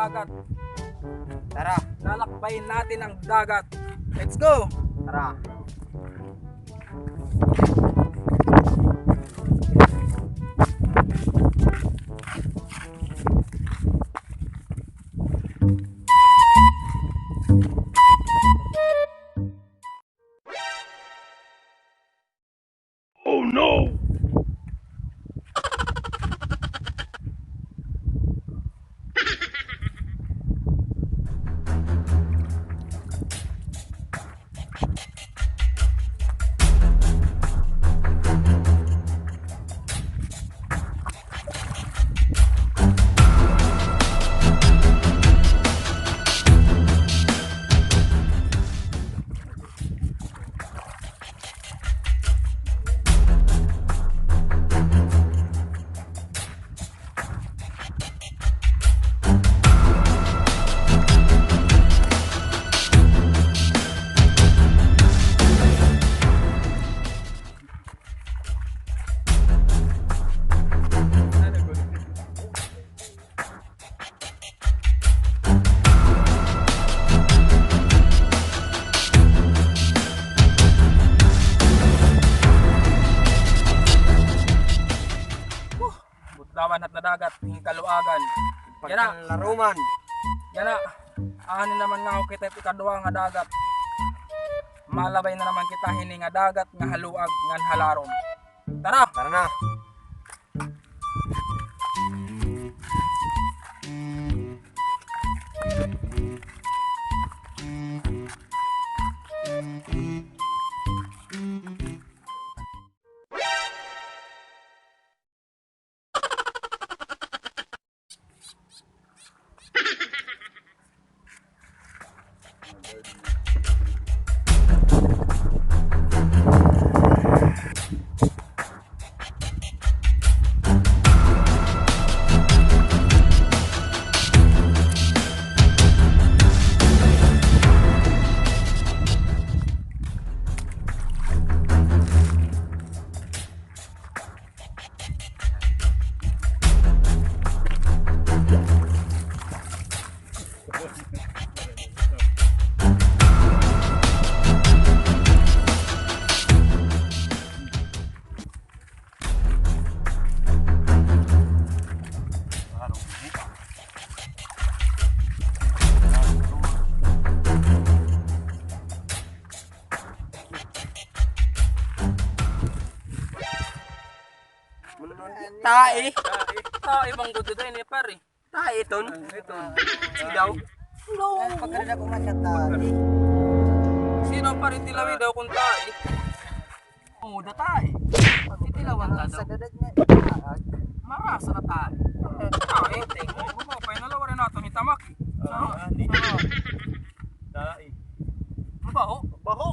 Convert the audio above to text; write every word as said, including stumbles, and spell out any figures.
Dagat. Tara. Lalakbayin natin ang dagat. Let's go! Tara. Oh no! Huh, budlawan hat na dagat, in kaluagan. Yana. Pagkalaruman. Yana. Ani naman nga ako kita ikaduha nga dagat. Malabay na naman kita hini nga dagat nga haluag ngan halarom. Tara! Tara na. Tae. Tae bang gud ini, pare? Tae iton. Sidaw. No. Pagkakita ko man siya tae. Sino pa rin tilawi daw kung tae? Oo, da tae. Titilawan ta daw. Sa dadag nga itaag. Marasa na tae. Tae, tingnan mo. Mapapay na lawarin natin ni Tamaki. Sa, sa. Tae. Mabaho? Mabaho.